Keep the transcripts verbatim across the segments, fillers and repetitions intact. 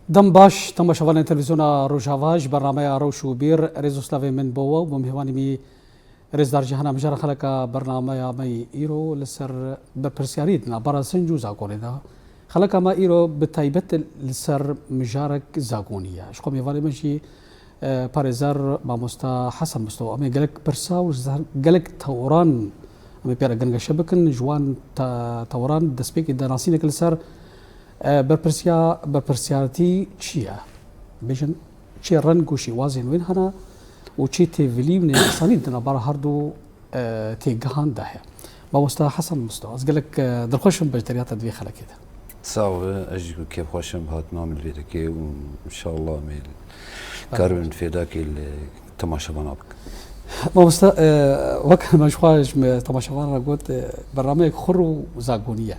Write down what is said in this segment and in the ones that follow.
Dem baş, temaşevanên televîzyona Rojava, ji bernameya Rewş û Bîr, rêz û slavê min bo we û bo mêvanî me, rêzdar Cîhana Mijar. Xeleka bernameya me yê îro li ser berpirsyarî di navbera sinc û zagonê de. Xeleka me îro bi taybet li ser mijarek zagonî ye. Ji xwe mêvanê me jî, e, parêzer mamosta Hesen Misto. Em ê gelek pirsa û ji gelek tewiran em ê pê re gengeşe bikin. Ji wan te-, tewiran destpêkê de nasînek li ser, e, berpirsiya-, berpirsiyartî çi ye? Bêjin, çi reng û şêwazên wên hene û çi têvilî û nêasanî di navbera her du, e, têgihan de heye? Mamosta Hesen Misto, ez gelek, e, dilxweş im beşdariyata di vê xelekê de. Sax be, ez jî kêfxweş im bi hatina min li vê dekê û înşallah em ê karibin fêdakê li temaşevana bikin. Mamosta, e, wek me ji xwe ji me temaşevan re got, e, bernameyek xur û zagonî ye.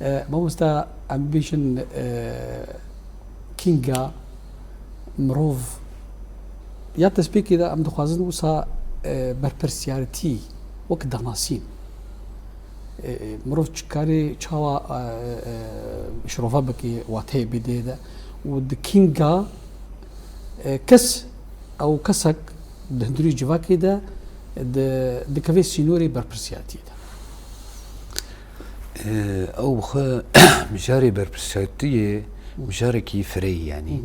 E, mamosta, em bêjin, e, kînga mirov ya destpêkê de em dixwazin wisa, e, berpirsiyarîtî wek danasîn. E, e, mirov çi karê çawa, e, e, şirove bike, wateyê bidê de û di kînga, e, kes, ew kesek di hundirî civakê de di, dikeve sînorê berpirsiyatiyê de. E, ew bi xwe mijarê berpirsiyatiyê mijarekî fireyî, yanî.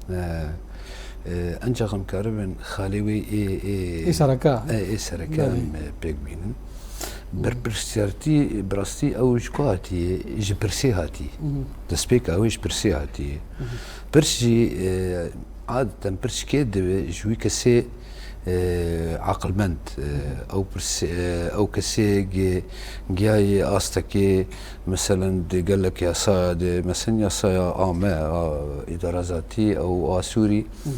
Hı hı. E, e, ancak em karibin xalê wê ê, ê, Ê sereka. Ê, ê sereka Belê. Em, e, pêk bînin. Berpirsiyartî, bi rastî ew ji ku hatiye? Ji pirsê hatiye. Mhm. Destpêka wê ji pirsê hatiye. Mhm. Pirs jî, e, adeten pirs ji kê dibe? Ji wî kesê, e, aqilmend. E, ew pirs, e, ew kesê gi-, giyayê astekê, meselen di gelek yasaya de, meselen yasaya ame, a, îdara zatî, ew a Sûrî, Mhm.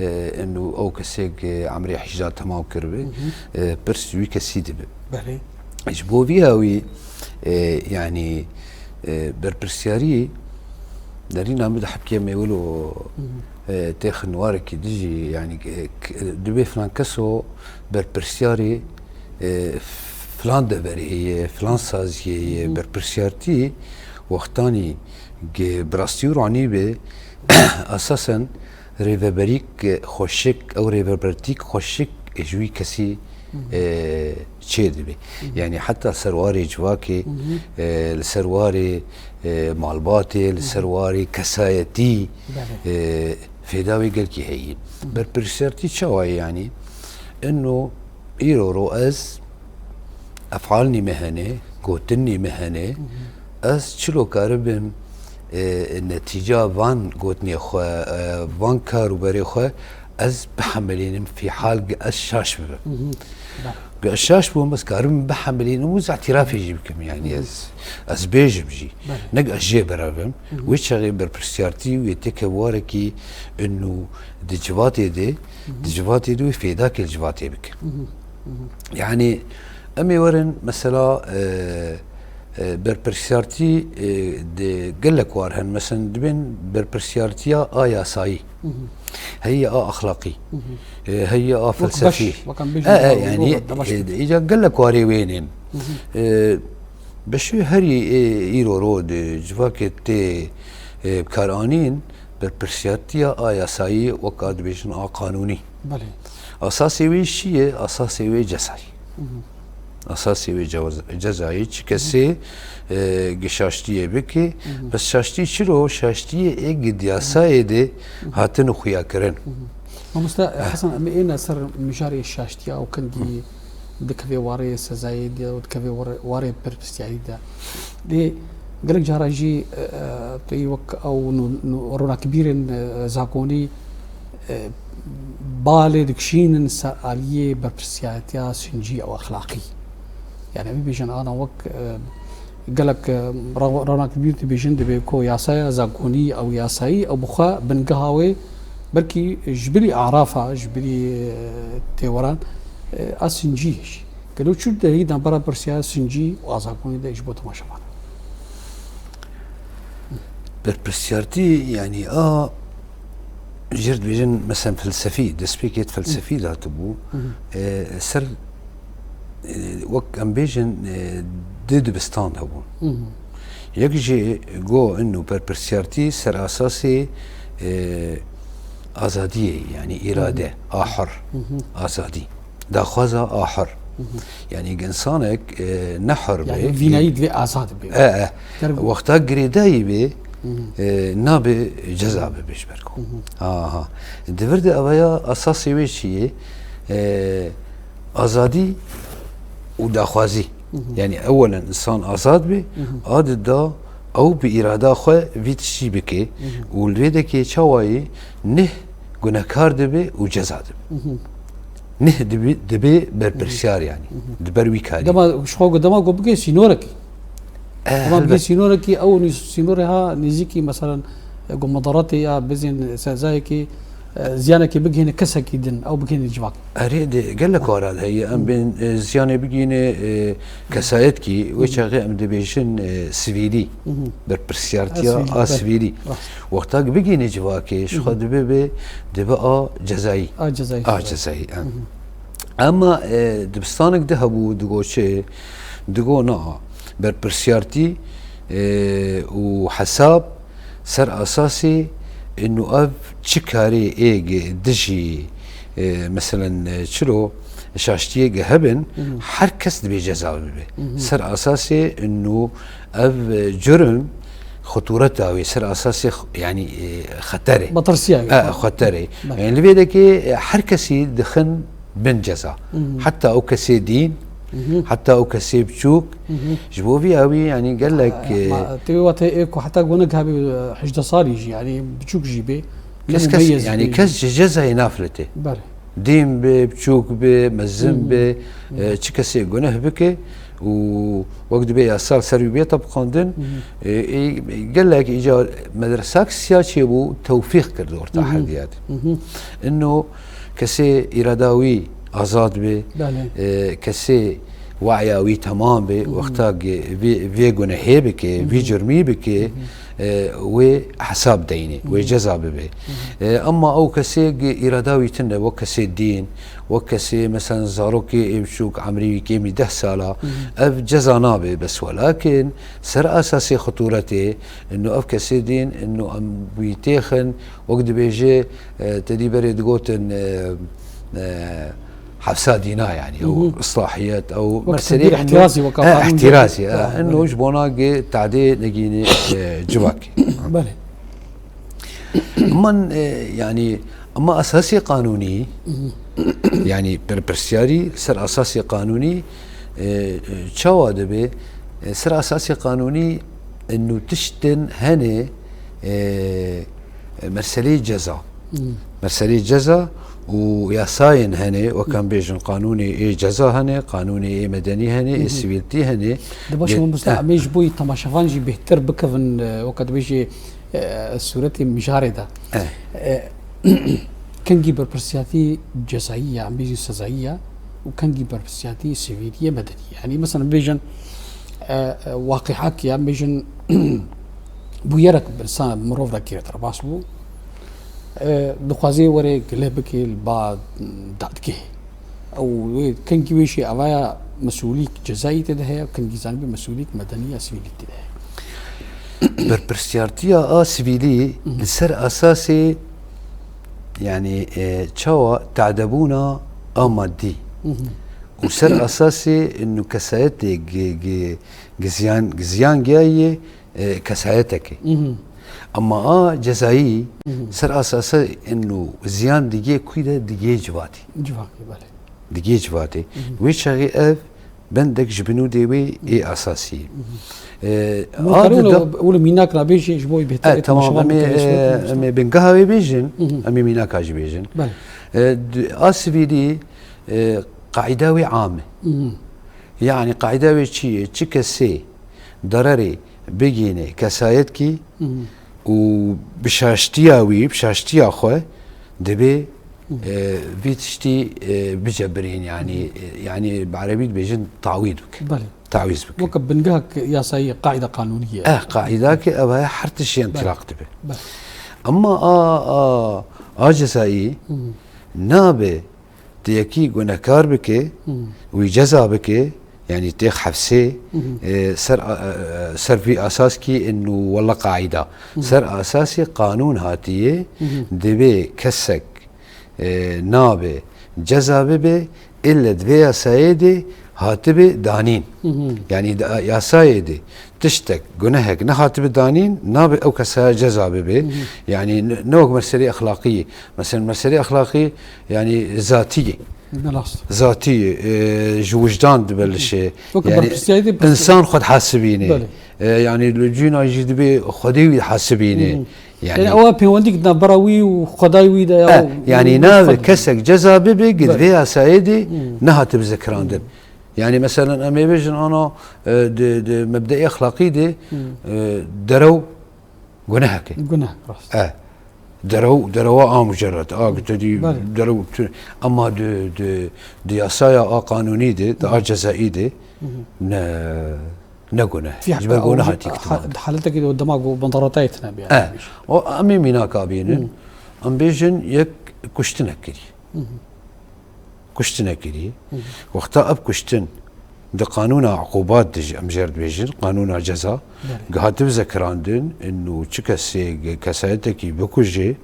e, inu ew kesê gi emrê hîja temam kiribe, Mhm. e, pirs wî kesî dibe. Belê. Ji bo vî hawî, e, yanî, e, berpirsyarî derîna min de hepkê me wilo, Mhm. e, têxin warekî dijî, yanî, e, k-, dibê filan keso berpirsyarê, e, filan deverê ye, filan saziyê ye, Mhm. berpirsiyartî wextanî gi bi rastî û ronî be, esasen rêveberîk xweşik, ew rêvebertîk xweşik ji wî kesî, Mhm. e, çê dibe. Mhm. Yanî heta ser warê civakê, Mhm. e, li ser warê, e, malbatê, li ser Mhm. warê kesayetî, Belê. e, fêda wê gelkî heye. Mhm. Berpirsiyartî çawa ye yanî? Ino îro ro ez efalnî me hene, gotinî me hene, Mhm. ez çilo karibim, e, netîca van gotinê xwe, e, van kar û berê xwe ez bihemelînim fîhal gi ez şaş bibim. Mhm. Ba. Gi ez şaş bûm, ez karim bihemelînim û ez îtirafê jî bikim, yanî Mhm. ez, ez bêjim jî. Belê. Ne gi ez jê berevim. Mhm. Wê çaxê berpirsiyartî wê têke warekî inu di civatê de, Mhm. di civatê de wê fêdakê li civatê bike. Mhm. Mhm. Yanî em ê werin mesela, e, e, berpirsiyartî, e, di gelek war hene. Mesela dibên berpirsiyartiya a yasayî. Mhm. Heye a exlaqî. Mhm. E, heye a Wek felsefî. beş, wek em bêjin E, e, beş, yanî, wek beş. E, îca gelek warê wênên. Mhm. E, beşê herî, e, îro ro di civakê tê, e, bikaranîn, berpirsiyartiya a yasayî, wek a dibêjin a qanûnî. Belê. Asasê wê çi ye? Asasê wê cezayî. Mhm. Asasê wê cewaz-, cezayî, çi kesê, e, gi şaştiyê bike, Mhm. bes şaştî çilo? Şaştiyê ê gi di yasayê de Mhm. hatin xuyakirin. Mhm. Mamoste Hesen, em ê ne ser mijarê şaştiya û kengî dikeve warê sezayê de û dikeve warê, warê berpirsiyarî de. Lê gelek cara jî, e, e, tu yî wek ew nû-, nû-, ronakbîrên, e, zagonî, e, balê dikişînin ser aliyê berpirsiyaretiya sincî û exlaqî. Yani, em bibêjin ana wek, e, gelek, e, ra-, ronakbîr dibêjin, dibê ku yasaya zagonî ew yasayî ew bi xwe bingeha wê belkî ji bilî arafa, ji bilî, e, têweran, e, a sincî ye jî. Gelo çi derî navbera berpirsiyara sincî û a zagonî de ji bo temaşevan? Berpirsiyartî, yanî a jêr dibêjin, meselen felsefî, destpêkê felsefî de hatibû, Hı hı. e, ser, e, wek em bêjin, e, du dibistan hebûn. Hı hı. Yek jî got, inu berpirsiyartî ser asasê, e, azadiyê, yanî îrade, a hur, azadî. Daxwaza a hur. Yanî insanek, e, ne hur be. Yanî vînayî divê azad be. E, e. Wexta girêdayî be, e, nabe ceza bibe ji ber ku. Aha. Di vir de evaya asasê wê çi ye? E, azadî û daxwazî. Yanî ewelen insan azad be, a di da ew bi îrada xwe vî tiştî bike û li vê dekê çawayî neh gunehkar dibe û ceza dibe. Neh dibe, dibe berpirsiyar yanî. Di ber wî karî. Dema, ji xwe got, dema ku bike sînorekî. Eh, Dema bike helbet. Sînorekî, ew nî-, sînorê ha nêzîkî, meselen, e, ku medaratê ya bizên sezayekî, e, ziyanekî bigihîne kesekî din, ew bigihîne civak. Erê, di gelek wara de heye, em bên, e, ziyanê bigihîne, e, kesayetkî, wê çaxê em dibêjin, e, sivîlî, berpirsiyartiya a sivîlî. Wexta ku bigihîne civakê, ji xwe dibe be, dibe a cezayî. A cezayî. A cezayî, em. Ama, e, dibistanek di hebû, digo çi? Digo na, berpirsiyartî, e, û hesab ser asasê inu ev çi karê ê gi dijî, e, meselen, e, çilo şaştiyê gi hebin, her kes dibê ceza bibe. Ser asasê inu ev, e, curim xutureta wê, ser asasê x-, yanî, e, xeterê. Batirsiya wê. E, xeterê. Belê. Yanî li vê dekê, e, her kesî dixin bin ceza. Heta ew kesê dîn, heta ew kesê biçûk. Ji bo vî awî, yanî gelek, e, ma, tê wê watê ê ku heta gona giha bê, e, hejdeh salî jî, yanî biçûk jî bê, kes, kes, yanî kes ji cezayê nafilite. Belê. Dîn bê, biçûk bê, mezin bê, e, çi kesê guneh bike û wek dibê yasa li ser wî bê tebiqandin. E, e, gelek îcar medresak siya çêbû, tewfîq kir di orta herdiyat. Ino kesê îrada wî azad bê, Belê. E, kesê waya wî temam bê, wexta ge-, vê, vê gunehê bike, vî curmî bike, e, wê hesab deyne, wê ceza bibe. E, ema ew kesê ge-, îrada wî tune, wek kesê dîn, wek kesê, meselen, zarokê ê biçûk, emrê wî kêmî deh sala, ev ceza nabe, bes welakin ser asasê xuturetê, ino ev kesê dîn, ino em wî têxin, wek dibêje, e, te dî berê digotin, e, e, hefsa dîna, yanî, ew islahiyet, ew Wek meseleyê tedbîr ino, ihtirazî, weka e, qanûn ihtirazî, jî. e, Ha, ino belê. Ji bona ge tadê negînê, e, civakê. Belê. Min, e, yanî, ema esasê qanûnî, yanî, berpirsiyarî ser esasê qanûnî, e, e, çawa dibe? E, ser esasê qanûnî, inu tiştin hene, e, e, meseleyê ceza. Meseleyê ceza û yasayên hene, wek em bêjin, qanûnê ê ceza hene, qanûnê ê medenî hene, ê sivîltî hene. Di baş Ge-, mamosta, eh. Em ê ji bo temaşevan jî bêhtir bikevin, e, weka dibêjî, e, sûretê mijarê de. Eh. E, kengî berpirsiyatî cezayî ya, em bêjin sezayî ya û kengî berpirsiyatî sivîlî ye medenî. Yanî, mesela, bêjin, e, e, waqîhak ya, bêjin bûyerek bi insan, mirov re kê derbas bû. E, dixwazê were gilê bike li ba dadgehê. Ew wê kengî wê jî evaya mesûlîk cezayî tê de heye, kengî zanîbî mesûlîk medenî ya sivîlî tê de heye. Berpirsiyartiya a sivîlî li ser esasê, yanî, e, çawa tadebûna a madî û ser esasê inu kesayetê gi-, gi-, giziyan, giziyan giyayiye, e, kesayetekê. Ama a cezayî ser asasa inu ziyan digê kû de, digê civatî. Civatî, belê. Digê civatî. Wê çaxê ev bendek ji binûdê wê ê esasî. E, a Muhtarî dida- wilo, wilo mînak ra bêjî ji bo bêhtir e, ê tamam, temaşevan em ê, bikin, e, em ê bingeha wê bêjin, em ê mînaka jî bêjin. Belê. E, di-, a sivîlî, e, qaîda wê am e. Yanî qaîda wê çi ye? Çi kesê dererê bigihîne kesayetkî û bi şaştiya wî, bi şaştiya xwe dibê, e, vî tiştî, e, bicebirîn, yanî, e, yanî bi erebî dibêjin tawîd bike. Belê. Tawîz bike. Weke bingehek yasayî, qaîda qanûnî ye. Eh, qaîda ki ev heye her tişt yên Belê. Tilaq dibe. Belê. Ema a, a, a cezayî nabe tu yekî gunehkar bike, wî ceza bike, Yanî têx hefsê, e, ser, e, e, ser vî asas kî inu wella qaîda. Ser asasê qanûn hatiye, divê kesek, e, nabe ceza bibe, ille di vê yasayê de hatibe danîn. Yanî di yasayê de tiştek, gunehek nehatibe danîn, nabe ew kesaya ceza bibe. Yanî ne, ne wek meselê exlaqî ye. Mesela meselê exlaqî, yanî zatî ye. Rast. Zatî, e, ji wijdan dibelişe. Weke Yani berpirsiyarî de insan xwe dihesibîne. Belê. E, yani li cîna jî dibê Xwedê wî dihesibîne. Hı hı. Yani Yani ewa pêwendî di navbera wî û Xwedayê wî de ya E, û yani û navê Xwedê. Kesek ceza bibe, gid Belê. Vê yasayê de Hı. Nehatibe zikirandin. Hı. Yani mesela em ê bêjin ana, e, di, di mebdeê exlaqî de, Hı. E, derew gunehek e. Guneh, rast. E, derew, derewa a mucerred, a ku te dî Belê. Derew tu, ama di, di, di yasaya a qanûnî de, di a cezayî de, Hı hı. ne, ne guneh. Fi Ji ber ew guneha jî tî ha-, kitin. Di haletekî de dema ku bandaratayê tine bî, E, yani. O, em ê mînaka bînin. Hı. Em bêjin yek kuştinek kirî. Hı hı. Kuştinek kirî. Hı hı. Wexta ev kuştin di qanûna uqubat de jî em jê re dibêjin, qanûna ceza, Belê. Gihativ zekirandin, inu çi kesê, kesayetekî bikuje,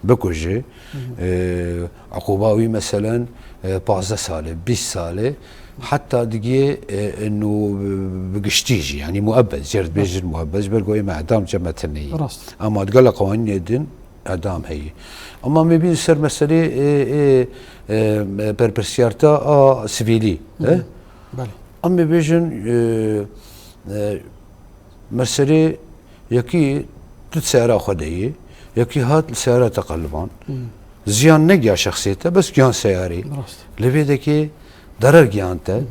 bikuje, Hı hı. e, uquba wî meselen, e, pazdeh sal e, bîst sal e, heta digê, e, inu bi giştî jî, yani muebbet, jê re dibêjin Belê. Muebbet, ji ber ku ême edam cem me tune ye. Rast. Ama di gela qewanînê din, edam heye. Ama me bîn ser meselê, ê, ê, ê, berpirsiyarta a sivîlî, Hı hı. e? Belê. Em ê bêjin, e, e, meselê yekî tu di seyara xwe de yî, yekî hat li seyara te qeliban. Hı. Ziyan negiya şexsê te, bes giyan seyarê. Rast. Li vê dekê derer giyan te. Hı hı.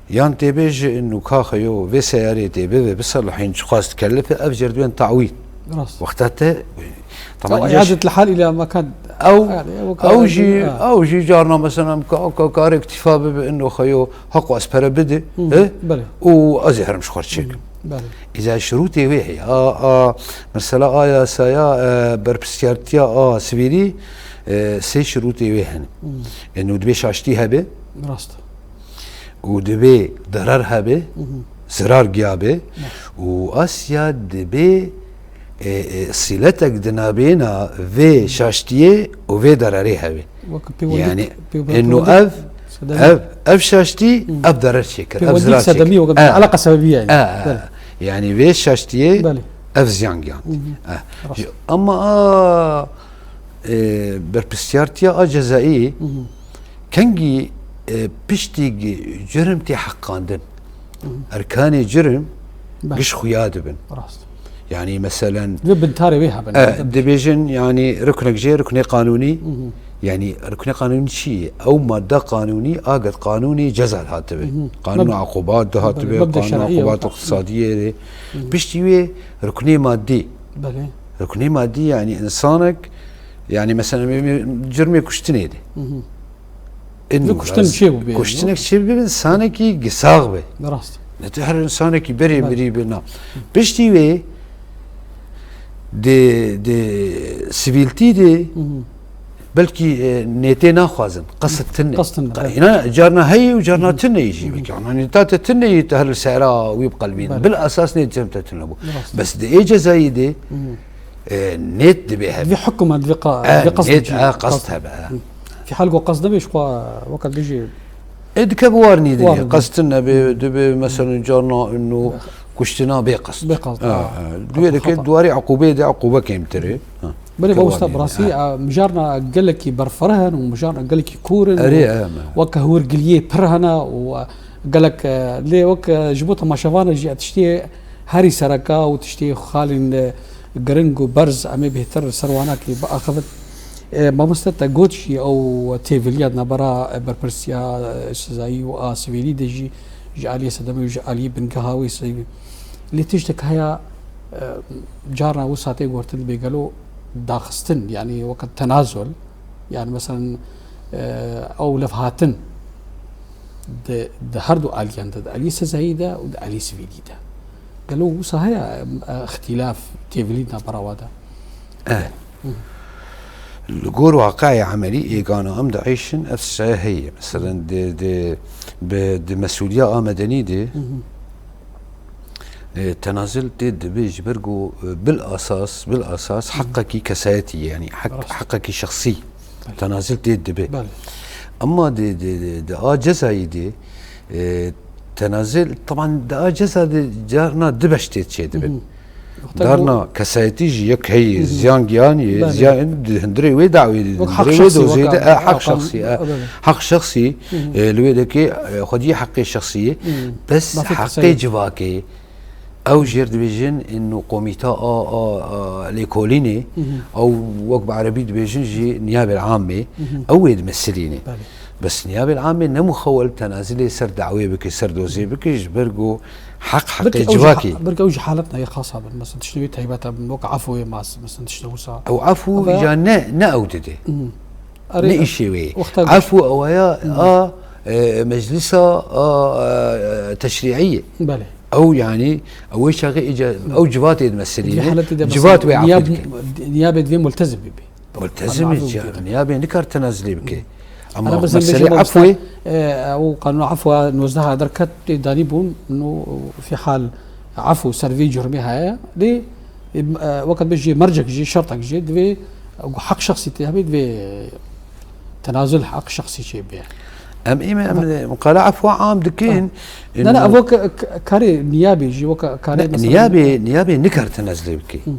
Yan tê bêje inu ka xeyo vê seyarê tê bivê biselihîn çiqas dikelife, ev jê re dibên ta'wîd. Rast. Wexta te, Tawa tamam, îcadet li hal îla mekan. Ew, Yani, ew ew kadar jî, ha. Ew jî carna mesela ka, ka, karê îktîfa bibe inu xeyo heq ez pere bide, Hı hı, he? Belê. Û ez ê herim ji xwe çêkim. Hı hı, belê. Îza şirûtê wê heye. A, a, mesela a yasaya, e, berpirsiyartiya a sivîlî, e, sê şirûtê wê hene. Hı. Inu dibê şaştî hebe. Rast. Û divê derer hebe, Hı hı. Zirar giya be. Baş. Û asya dibê, e, e, sîletek di nabêna vê şaştiyê û vê dererê hebe. Weke pêwendî, Yani, pêwendî, eno pêwendî ev, sedemî. Ev, ev şaştî, Hı. Ev derer çêkir, ev Pêwendî zirar sedemî çêkir. Weke E, alaqa sebebî yani. E, e. Belê. Yani vê şaştiyê, Belê. Ev ziyan giyan. Hı hı. E. Rast. Ama a, e, berpirsiyartiya a cezayî, Hı hı. Kengî, e, piştî gi-, curim tê heqandin. Hı hı. Erkanê curim Beh. Giş xuya dibin. Rast. Yani meselen, Vê bintarê wê hebin. E, dibêjin yani ruknek jê, ruknê qanûnî. Hı hı. Yani ruknê qanûnî çi ye? Ew madde qanûnî, aget qanûnî ceza hatibe. Hı hı. Qanûna Meb-, uqubat de hatibe, Mebde qanûna şer'î ye uqubat wexta. İqtisadiyê de. Hı hı. Piştî wê ruknê maddî. Belê. Ruknê maddî yani insanek, yani meselen, me-, me-, cirmê kuştinê de. Hı hı. Vê kuştin çê bû bê, Kuştinek çê bibin, insanekî gisax be. Rast. Ne tu her insanekî berê Belê. Mirî be, na. Piştî wê di, di sivîltî de Hı hı. belkî, e, nêtê naxwazin. Qesit tune. Qesit tune, Qa-, evet. Îna carna heye û carna Hı hı. Tune jî. Hı hı. Belkî ana nêta te tune ye, tu her li sehra wî biqelbîn. Belê. Bil esas nê cem te tune bû. Rast. Bes di ê cezayî de, Hı hı. e, nêt dibê hebe. Divê hukuma, divê qa-, E, divê qasd nêt, bicî. E, qasd Qasd. Hebe, e. Hı. Fi hal ku qasd nebe, ji xwe weke dijî E, dike bi warnî de. Warnî de. Qasd nebe, Hı. Dibe, mesela, carna inu kuştina bê qasd. Bê qasd, E, ha. E. Duye dike Xata. Duwarî uqubê de uqube kêmtir e. Ha. Belê, Dike mamosta, warnî de. Bi rastî, Ha. E, mijarna gelekî berfireh in û mijarna gelekî kûr in Erê, û e, me. Weke hûrgiliyê pir hene û, e, gelek, e, lê weke, e, ji bo temaşevanan jî, e, tiştê herî sereka û tiştê xalên, e, giring û berz em ê bêhtir ser wana kî biaxivin. E, mamoste, te got jî ew têviliya di navbera, e, berpirsiya, e, sezayî û a sivîlî de jî ji aliyê sedemê û ji aliyê bingeha wê sivîlî. Lê tiştek heye, e, carna wisa tê gotin bê gelo daxistin, yanî weke tenazul, yanî meselen, e, ew levhatin di, di her du aliyan de, di aliyê sezayî de û di aliyê sivîlî de. Gelo wisa heye, e, îxtîlaf, têvilî di navbera wa de? Eh. Hı. Li gor waqiya emelî êgana em diêşin, ev şe heye. Meselen, di, di, bi, di mesulîya a medenî de, e, tenazil tê dibe ji ber ku, e, bil asas, bil asas heqekî kesayetî ye, yanî heq-, Rast. heqekî şexsî Belê. tenazil tê dibe. Belê. Ema di, di, di, di a cezayî de, e, tenazil, teban di a ceza de carna du beş tê çêdibin. Hı hı. Wexta Darna kesayetî jî yek heye, Hı hı. ziyan giyanî, Belê. ziyan di hundirê wê dawê de, Wek di heq hundirê wê şexsî, dozê wek de, e, heq heq şexsî, e, Belê. heq şexsî, Hı hı. e, li wê de ke, e, xwediyê heqê şexsî ye. Hı. Bes Mafê heqê kesayetî. civakê, ew jêr dibêjin, ino komîta a, a, a lêkolînê, Hı hı. ew wek bi erebî dibêjin jî niyabê amê, Hı hı. ew wê dimesilîne. Belê. Bes niyabê amê ne muxewel tenazilê ser dawê bike, ser dozê bike, ji ber ku heq heqê Belkî ew ji civakê. ha-, belkî ew ji halet neyê xasa bin. Mesela tiştê wê taybet bin, wek efû wê mas, mesela tiştê wisa. Ew efû Ev ya ne, ne ew dide. Hı. Erê, Ne îşê wê. wexta Efû ew ya Hı. a, e, meclisa a, e, teşrî'î ye. Belê. Ew yanî, ew wê çaxê îca-, ew civatê dimeselîne. Di vê haletê de Civat wê mesela efû niyab-, dike. niyabê divê multezim bibe. Multezim Anladım. ya, niyabê nikar tenazilê bike. Ama Ana mesela meselê mesela efû, e, o kanuna efû nozdeh derket tê danî bûn, no fi hal efû ser vê cürmê heye. Lê, e, e, wekî bêjî mercek jî, şertek jî, divê heq şexsî tê hebe, divê tenazul heq şexsî çê bê. Em ê me, em Ba- muqala efû am dikin. Ne, ne, Ino- evo ke-, ke-, karê niyabê jî, weke karê Ne, mesela niyabê, niyabê nikar tenazilê bike. Hı.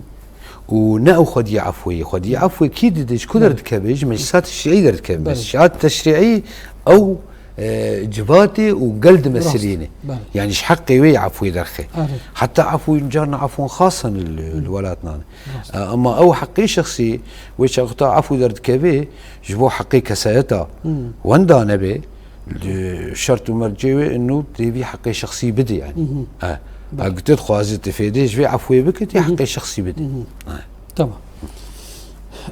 Û ne ew xwediyê efû ye. Xwediyê efû kî dide, ji ku Belê. derdikeve? Ji meclisa teşrî'î derdikeve. Belê. Meclisa teşrî'î ew, e, civatê û gel dimesilîne. Rast. Belê. Yani ji heqê wê efû derxe. Erê. Heta efû carna efûn xas in li, li welatnan. Rast. E, ema ew heqê şexsî, wê çaxta efû derdikeve, ji bo heqê kesayeta Hmm. wenda nebe, Li şert û mercê wê ino tê vî heqê şexsî bidî, yani. Hı hı. He. Belê. Eger tu dixwazî tu fêdê ji vê efûyê bikî, tê Hı hı. heqê şexsî bidî. Hı hı. He. Tamam.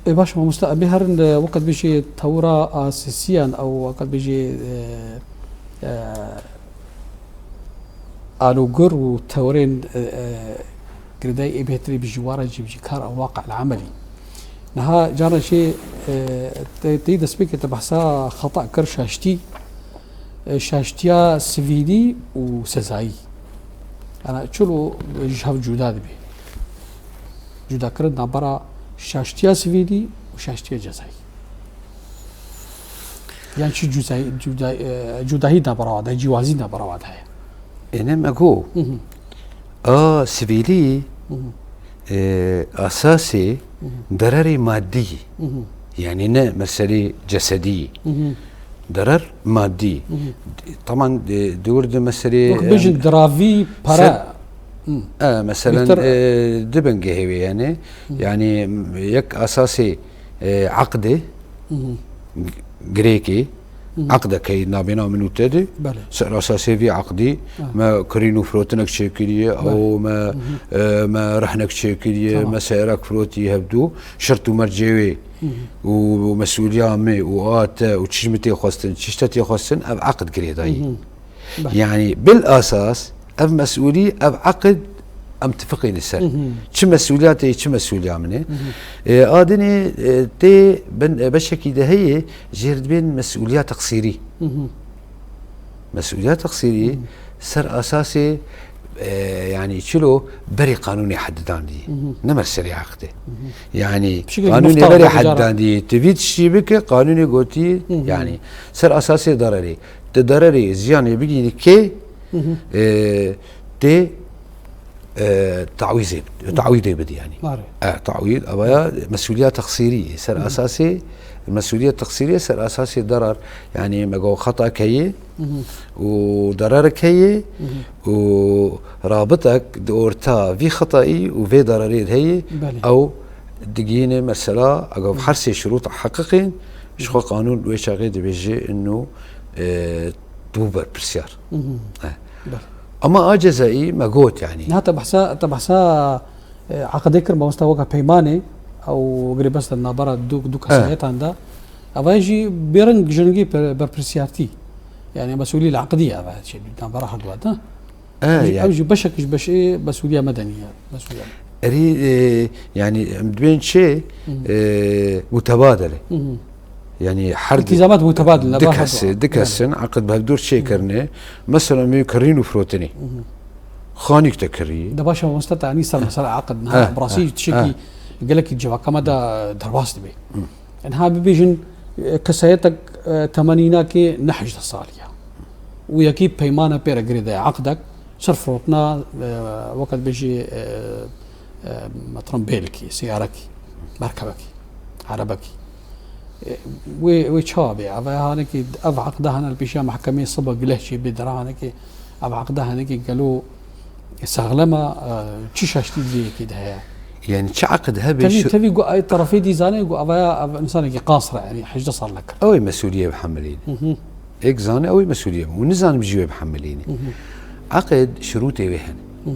E, baş mamoste, em ê herin, e, wekî bêjî tewra asîsiyan ew wekî bêjî, e, e, alûgir û tewrên, e, e, girêdayî ê bêhtirî bi jî wara jî bi jî kar ew waqi el emelî. Niha cara jî, e, te, tê destpêkê te behsa xeta kir şaştî, e, şaştiya sivîlî û sezayî. Ana çilo ji hev cuda dibe. Cudakirin navbera şaştiya sivîlî û şaştiya cezayî. Yan çi cuzayî, cuda-, e, cudahî navbera wan de, cîwazî navbera wan de heye? Êne me got, Hı hı. a sivîlî, Hı hı. e, asasê Hı hı. dererê madî, Hı hı. yani ne meselê cesedî. Hı hı. Derer madî. Hı hı. Teman, e, di wir de meselê, Wek em, bêjin diravî, para. ser-, Hı. e, meselen, Bêhtir e, di bingehê wê yani. Hı hı. Yani yek asasê, e, eqdê, Hı hı. g-, girêkê, Hı hı. eqdekê nabêna min û te de, Belê. ser esasê vî eqdî, Ha. me kirîn û firotinek çêkiriye, Belê. ew me, Hı hı. e, me rehnek çêkiriye, Tamam. me seyrek firotî hevdû, şert û mercê wê Hı hı. û, û mesûliya me û a te û çi ji min tê xwestin, çi ji te tê xwestin, ev eqd girêdayî. Hı hı. Belê. Yani bil asas, ev mesûlî, ev eqd em tifiqîne ser. Hı hı. Çi mesûliya te ye, çi mesûliya min e. Hı hı. E, a dinê, e, tê bin, e, beşekî de heye, jêr dibên mesûliya teqsîrî. Hı hı. Mesûliya teqsîrî Hı hı. ser asasê, e, yani çilo berê qanûnê hedidandî. Hı hı. Ne meselê eqdê. Hı hı. Yani Pişikê qanûnê muxtar berê bû cara. hedidandî. Tu vî tiştî bike, qanûnê gotî, Hı hı. yani ser asasê darerê. Tu darerê ziyanê bigînî kê, Hı hı. e, tê, e, tawîzê, Hı. tawîdê bidî yani. Mare. E, tawîd, ev ya mesûliya teqsîrî, ser Hı hı. esasê, mesûliya teqsîrî ser esasê darar, yani me got xeta keyê Hı hı. û darar keyê Hı hı. û rabitek di orta vî xetayî û vê dararê de heye, Belê. ew digihîne mesela, eger Hı. her sê şirût heqiqîn, ji xwe qanûn wê çaxê dibêje, ino, e, tu berpirsiyar. Hı hı. He. Belê. Ama a cezayî me got yani. Niha te behsa, te behsa, e, eqdê kir, mamosta, weke peymanê, ew girêbest navbera du, du He. kesayetan de. Eva jî bêreng ji rengê per-, berpirsiyartî. Yani mesûlî li eqdî eva, şey, navbera herdua de. E, Ew jî, yani. ew jî beşek ji beşê mesûliya medenî ye. Mesûliya. Erî, e, yani, em dibên çê, e, mutebadil e. Yani, her di-, İltizamat mutebadil, ne, du kesê, du kesin, eqid bi hevdûr çêkirine. Mesela, me kirîn û firotinê. Xanîk te kirî. De başa mamoste, te anî ser mesela aqid, niha, eh, bi rastî, eh, tiştekî, eh, gelekî civaka me de derbas dibe. Niha bibêjin, e, kesayetek, e, temenînakê ne hejdeh salî ya. Û yekî peymane pê re girêdaye, eqdek, ser firotina, e, weke dibêjî, e, e, metran bêlikî, seyarekî, merkebekî, erebekî. E, wê, wê çawa bê? Ev hanekî, ev eqde hene li pêşiya mehkemê sibe gileh çê bê dera hanekî, ev eqde hanekî gelo saxlem e, e, çi şaştî vê yekê de heye? Yani çi eqd hebe Tevî, şu tevî ku ay terefê dî zane ku ev ya, ev insanekî qasir e, yani hejdeh sal nekir. Ew ê mesuliyê bihemilîne. Hı hı. Êk zane ew ê mesuliyê bi. Û nizanim jî wê bihemilîne. Hı hı. Eqd şirûtê wê hene. Hı hı.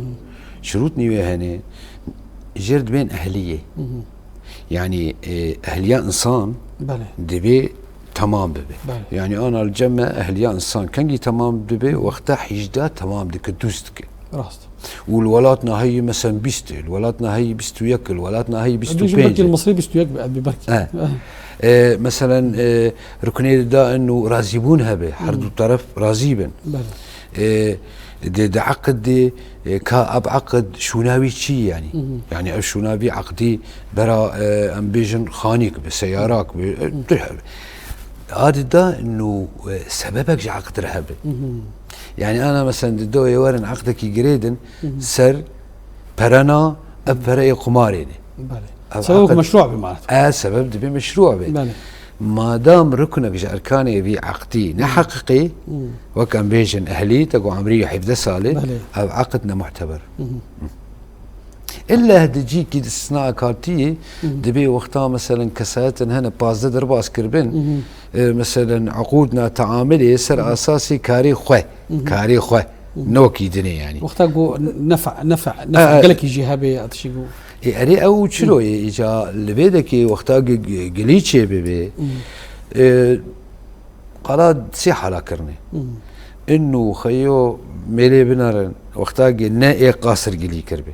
Şirûtnî wê hene, jêr dibên ehliyê. Hı hı. Yani, e, ehliya insan Belê. Dibê temam bibe. Belê. Yani ana li cem me ehliya insan kengî temam dibe, wexta hîjdeh temam dike, dûst dike. Rast. Û li welat naheyî, mesela, bîst e, li welat naheyî bîst û yek e, li welat naheyî bîst û pênc e. Belkî li Misrê bîst û yek be, belkî. E. E, meselen, e, ruknê dida in û razîbûn hebe, her du teref razî bin. Belê. E, di, di eqd de, e, ka ev eqd şûna wî çi yani? Hı hı. Yani ev şûna vî eqdî bera, e, em bêjin xanîk bi, seyarak bi, e, tu-, a dida nû, e, sebebek ji eqd re hebe. Hı hı. Yani ana mesela dida wê werin eqdekî girêdin, hı hı, ser perena, ev pereyê qumarê ne. Belê. Ev sebeb eqd meşru' be, manet. E, sebeb dibe meşru' be. Belê. Madam ruknek ji erkanê vî eqdî ne heqiqî, wek em bêjin ehlî, te ku emrî hevdeh salê, Belê. Ev eqd ne muhteber. Hı hı. Îlla di cîkî istisna katî, hı hı, dibê wexta, meselen, kesayetin hene pazdeh derbas kiribin, hı hı, e, meselen, eqûd na teamilê ser, hı hı, asasê karê xwe, hı hı, karê xwe, hı hı, ne wekî dinê yani. Wexta ku nefe, nefe, nefe, e, e, gelekî jî hebe ya tişî ku E, erê ew çilo ye, îca li vê dekê wexta gi-, gi-, gilî çê bibe, e, qala sê hala kirine. Inu xeyo mêlê binerin, wexta gi ne ê qasir gilî kirbe.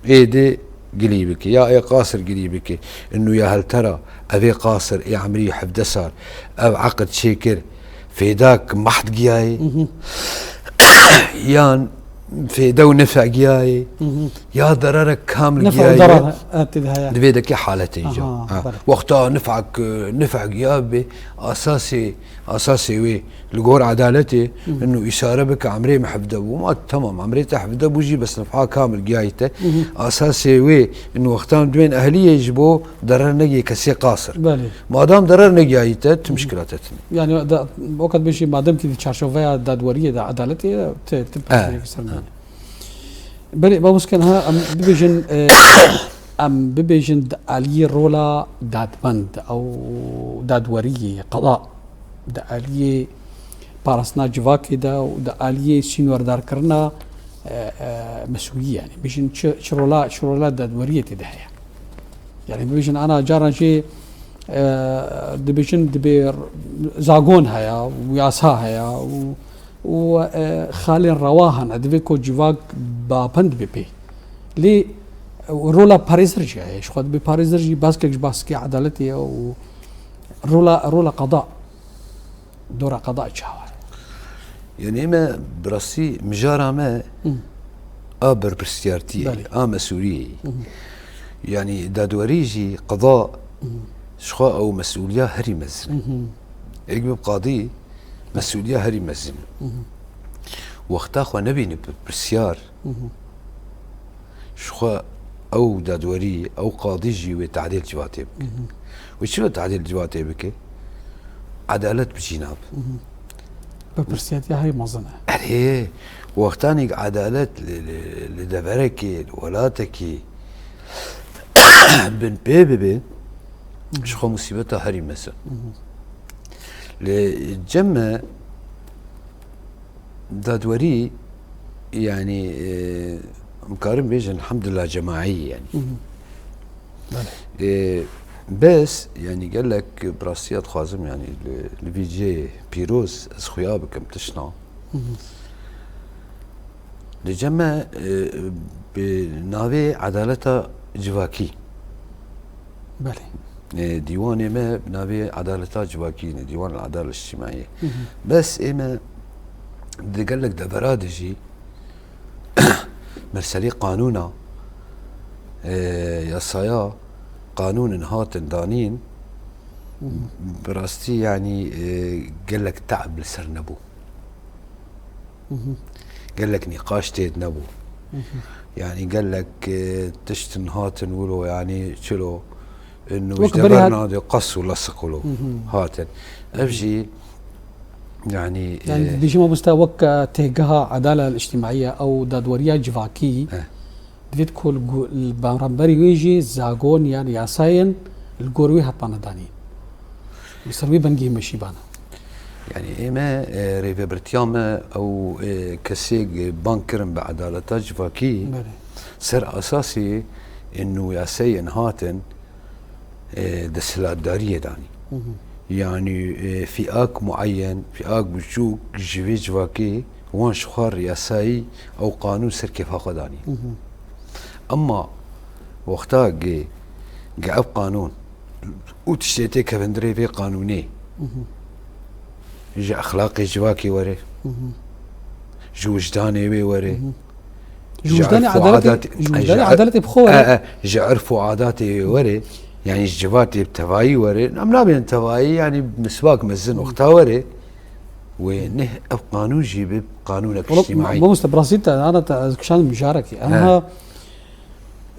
Ê dê gilî bike, ya ê qasir gilî bike. Inu ya heltera, ev ê qasir, ê emrî hevdeh sal, ev eqd çêkir, fêdak mahd giyayê, yan fêde û nifegiyayê, ya dererek kamil giyayê. Nifeg û derer, e, tê de heye. Di vê dekê haletê îca. Aha, ha, belê. Wexta nifek, nifek giya be, asasê, asasê wê li gor edaletê, inu îşare bike, emrê min hevdeh bû. Ma temam, emrê te hevdeh bû jî, bes nifha kamil giyayê te. Asasê wê, inu wextan dibên ehliyê ji bo derer negiyê kesê qasir. Belê. Madam derer negiyayî te, tu muşkila te tune. Yani da, o kadar bir şey, madem ki çarşoveya dadweriye de, adaletiye de, te, te, e, personel. Belê, babusken ha, em bibêjin, e, em bibêjin di aliyê rola dadmend, ew dadweriyê, qada, di aliyê parastina civakê de û di aliyê sînordarkirina, e, e, mesûlî, yani. Bêjin çi, çi rola, çi rola dadweriyê tê de heye. Yani bibêjin ana caran jî, e, dibêjin dibê r-, zagon heye û yasa heye û, û, e, xalên rewa hene, divê ku civak bapend be pê. Lê rola parêzir jî heye. Ji xwe dibê parêzir jî baskek ji baskê edaletê ye û rola, rola qada. Dora qada çawa ye? Yani me bi rastî mijara me a berpirsiyartiyê, belê, a mesûliyê. Yani dadwerî jî qada ji xwe ew mesûliya herî mezin e. Êk bi qadî mesûliya herî mezin e. Wexta xwe nebîne berpirsiyar, Ji xwe ew dadwerî, ew qadî jî wê tadîl civatê bike. Wê çilo tadîl civatê bike? Edalet bi cî nabe. Berpirsiyatiya herî mezin e. Erê, wextanî edalet li, li, li deverekê, li welatekî bin pê bibe, ji xwe musîbeta herî mezin. Lê cem me dadwerî, yani, e, em karin bêjin, elhamdulillah, cemaî, yani. Belê. E, bes, yani, gelek bi rastiya dixwazim, yani, li, li vî cihê pîroz ez xuya bikim tişna. Li cem me, e, bi navê Edaleta Civakî. Belê. E, dîwanê me bi navê Edaleta Civakî ne, Dîwan Edaleta Îctimaiyê. Bes ê me di gelek devera de jî merselî qanûna, e, yasaya qanûnin hatin danîn, bi rastî, yanî, e, gelek te'b li ser nebû. Gelek nîqaş tê de nebû. Yanî gelek, e, tiştin hatin wilo, yanî çilo, inu ji dever nadê qas û lesiq wilo hatin. Ev jî, yanî, Yanî, e, dibêjim mamoste, wek, e, têgeha edala îctimaiye ew dadweriya civakî, eh, divêt ku li gu-, li beramberî wê jî zagon yan yasayên li gor wê hatmane danîn. Li ser wê bengê meşîbane. Yanî ê me, e, rêvebirtiya me ew, e, kesê bang kirin bi edaleta civakî, belê, ser esasê inu yasayên hatin, e, desthilatdariyê danî. Yanî, e, fîak mueyen, fîak biçûk ji vê civakê wan ji xwe riyasayî ew qanûn ser kêfa xwe danî. Emma wexta gê, gê ev qanûn û tiştê tê kevin di rê vê qanûnê, ji exlaqê civakê were, ji wijdanê wê were, Ji wijdanê edaletê, ji wijdanê edaletê bi xwe were. E, e, ji erf û adatê were, yanî ji civatê bi tevayî were. Em nabên tevayî, yanî miswak mezin wexta were. Wê neh ev qanûn jî bi qanûnek îctimaî. Mamoste, bi rastî te, ana te, ez kişand mijarekî. Aniha,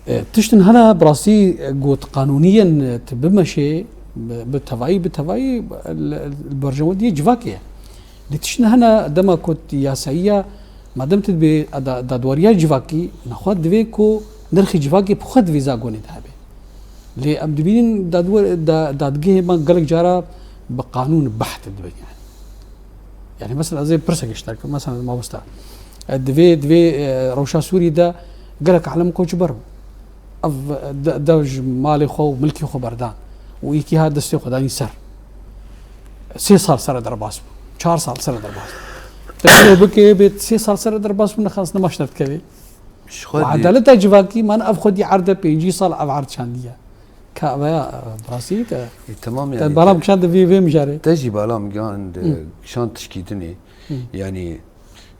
e, tiştin hene bi rastî, e, got qanûniyên, e, tu bimeşê, bi, bi tevayî, bi tevayî, e, li, li berjewendiyê civakê ye. Lê tiştin hene dema ku tu yasayiya, madem tu dibê da-, dadweriya civakî, nexwe divê ku nirxî civakê bi xwe di vê zagonê de hebe. Lê em dibînin dadwer-, da-, dadgehê me gelek cara bi qanûn behd dibin yani. Yani mesela ez ê pirsek ji te bikim, mesela mamoste. E, divê, divê, e, rewşa Sûrî de gelek alem koçber bû. Ev de, de ji malê xwe û milkê xwe berdan û yekî hat destê xwe danî ser. Sê sal sere derbas bû. Çar sal sere derbas bû. Te şo bike bê sê sal sere derbas bû, nexas nemaş nedikevê. Ji xwe Û dî- edaleta civakî man ev xwedî erde pêncî sal ev erd çandiye. Ka ev ya, e, bi rastî te, E, temam te yani, bala te- bikişand vê, vê mijarê. Te jî bala min gihand, Hı. kişand tişkî dinê. Hı. Yani,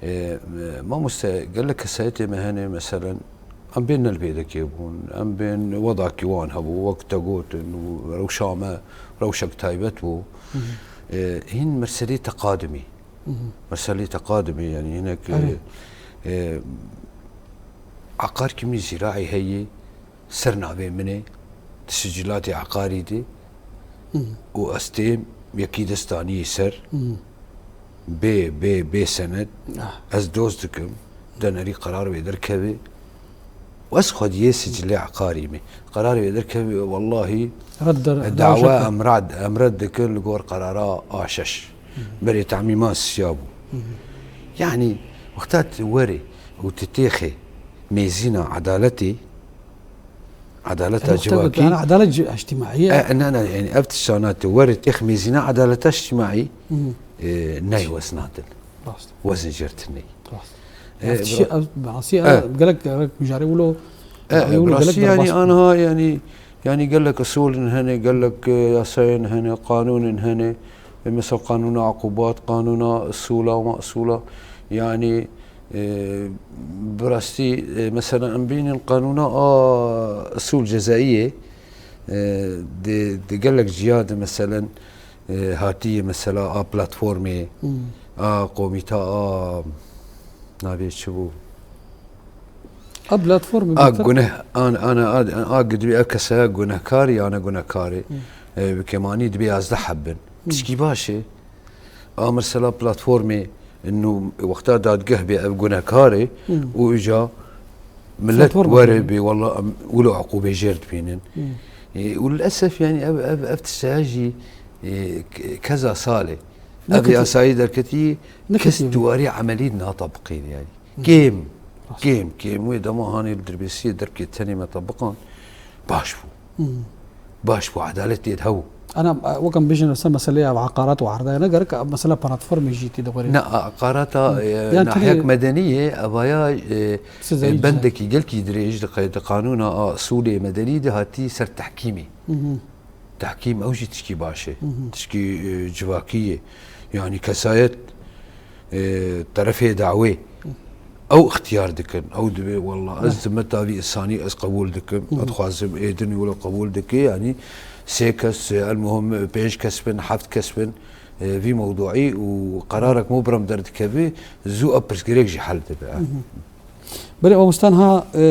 e, e, mamoste, gelek kesayetê me hene, meselen, em bên ne li bêdekê bûn, em bên wedakî wan hebû, wek te gotin, û rewşa me, rewşek taybet bû. Hı hı. E, hîn merselê teqadimî. Hı hı. Merselê teqadimî, yani hinek, e, Erê. e, eqar kimî zîraî heye, ser navê min e, di sicîlatê eqarî de Hı. û ez têm yekî dest daniyê ser, Hı. bê, bê, bê sened, Ah. ez doz dikim, denerî qerar wê derkeve û ez xwediyê sicilê eqarî me. Qerar wê derkeve, wellahî Red der-, dawa dawa em red, em red dikin li gor qerara A şeş. Hı. Berê temîma siya bû. Hı. Yani, wexta tu werê û tu têxê mêzîna edaletê, edaleta Ew te civakî. Got, yani edalet ci-, ictimaiye. E, ne, ne, yani ev tiştana tu were têx mêzîna edaleta ictimaî, Hı. e, ney wezin hatin. Rast. Wezin jêr tune. Rast. E, Ev tiştî, bra- ev, bi rastî, E. ev, gelek, gelek mijarê wilo, E, e, wilo bi rastî gelek yani derbas bû. Anha yani, yani gelek usulin hene, gelek, e, yasayên hene, qanûnin hene. E, mesela qanûna aqubat, qanûna usula, mesula. Yani, E, bi rastî, e, mesela em bînin qanûna a usul cezayiyê, e, di, di gelek ciya de, meselen, e, hatiye mesela a platformê, Hmm. a komîta, a navê çi bû? A platformê A bêtir- guneh, an, ana, a, a gidwî ev kesaya gunehkar ya ne gunehkarê. Hmm. E, bi kemanî dibê yazdeh heb bin. Hmm. Tişkî baş e. A mesela platformê, inu wexta dadgeh bê ev gunehkar e Hmm. û îca millet Platform were yani. Bê, walla em wilo eqûbê jêr dibînin. Hmm. E, û lilesef yani ev, ev, ev tişteya jî, e, k-, keza salê. Ev Neketiye. Yasayî derketî Neketiye kes bê. Di warî emelî natabiqîn yani. Hmm. Kêm, Rast. Kêm, kêm wê dema hanê li dirbêsiyê derkê tenê me tabiqan baş bû. Hmm. Baş bû, edalet tê de hebû. Ana, e, wek em bêjin ser meseleya eqarat û erdaya, ne gerek, e, mesela platformê jî tê de werê. Ne, eqarata, Hı. e, Yani nahiyek tenê medenî ye, evaya, e, Siz e, zayîf bendekî gelkî dirêj di qe-, di qanûna a usulê medenî de hatî ser tehkîmê. Hı hı. Tehkîm ew jî tişkî baş e. Hı hı. Tişkî, e, civakî ye. Yani kesayet, e, terefê dawê. Hı. Ew ixtiyar dikin. Ew dibê, "Wallah, ez Evet. zimeta vî insanî ez qebûl dikim. Hı hı. Ez dixwazim ê din wilo qebûl dike." Yani sê kes, e, el muhim, e, pênc kes bin, heft kes bin, e, vî mewduî û qerarek mubrem derdikeve, zû ev pirsgirêk jî hel dibe. Hı hı. Belê, mamoste, ha, e,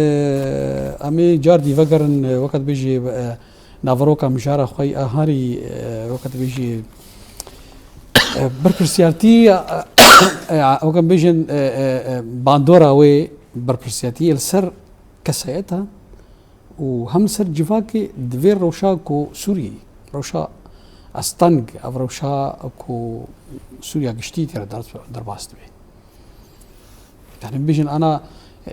em ê car dî vegerin, e, weke dibêjî, e, naveroka mijara xwe yî, a harî, e, weke dibêjî, e, berpirsiyartî, e, e, weke em bêjin, e, e, e, bandora wê berpirsiyartî li ser kesayeta û hem li ser civakê di vê rewşa ku Sûriyeyê, rewşa asteng, ev rewşa ku Sûriya giştî tê re der-, derbas dibe. Yani bibêjin ana, e,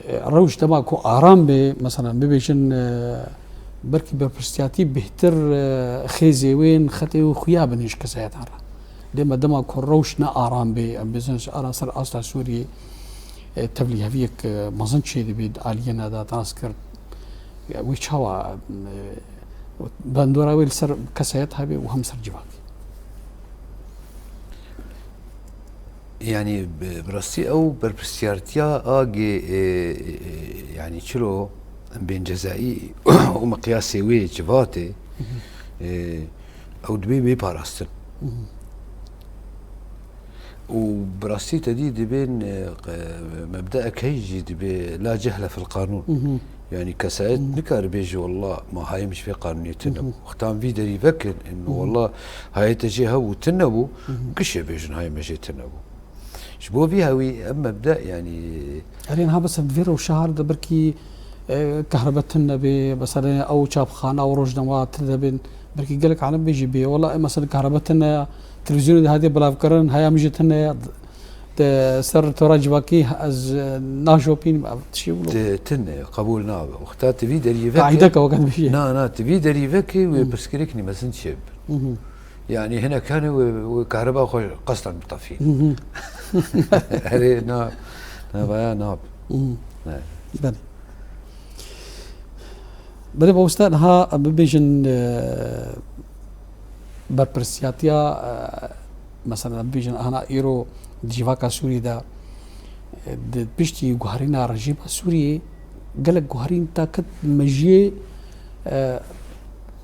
e, rewş dema ku aram bê, mesela bibêjin, e, belkî berpirsiyatî bêhtir, e, xêzê wê yên xetê wê xuya binê ji kesayetan re. Lê me dema ku rewş ne aram bê, em bêjin ji ara ser asta Sûriyê, e, tevlîheviyek, e, mezin çêdibe di aliyê ne de, nas kir. Ya, wê çawa, e, bandora wê li ser kesayet hebe û hem ser civakê? Yani, bi, bi rastî ew berpirsiyartiya agê, e, e, yani çilo bên cezayî û miqyasê wê civatê, Hı hı. e, ew dibê bê parastin. Hı hı. Û bi rastî te dî dibên, e, qe-, mebdeek heyî jî dibê la cehle fil qanûn. Hı hı. Yani kesayet Hı hı. nikare bêje, "Wallah, ma hayê min ji vê qanûnê tune bû." Hı hı. Wextan vî derî vekin, in, Hı hı. "Wallah, hayê te jê hebû, tune bû." Hı hı. Kişê bêjin, "Hayê me jê tune bû." Ji bo vî hewî ev mebde, yani Erê niha bes di vê rewşa har de belkî, e, kahrebe tune bê, mesela ew çapxane, ew rojnameya tune bin, belkî gelek alem bê jî bê. Wela, e, mesela kahrebe tune ye, televîzyonê de hatiye belavkirin, heya min jî tune ye. Di ser tora civakî ez, e, najopînim, ev tiştê wilo. Ti-, tune, qebûl nabe. Wexta ti vî derî veke. Qaîdeke weke dibêje. Na, na, ti vî derî veke wê Hı. pirsgirêk nî mezin çêbin. Hı hı. Yani hinek hene wê, wê kahreba xwe qesden bitefîn. Hı hı. Erê, na, na, vaya nab. Hı hı. Ne. Belê. Belê, mamoste, niha em bibêjin, e, berpirsiyatiya, e, mesela, em bibêjin, ana îro di civaka Sûriyê de, e, di piştî guherîna rejîma Sûriyê, gelek guherîn ta ket mejiyê, e,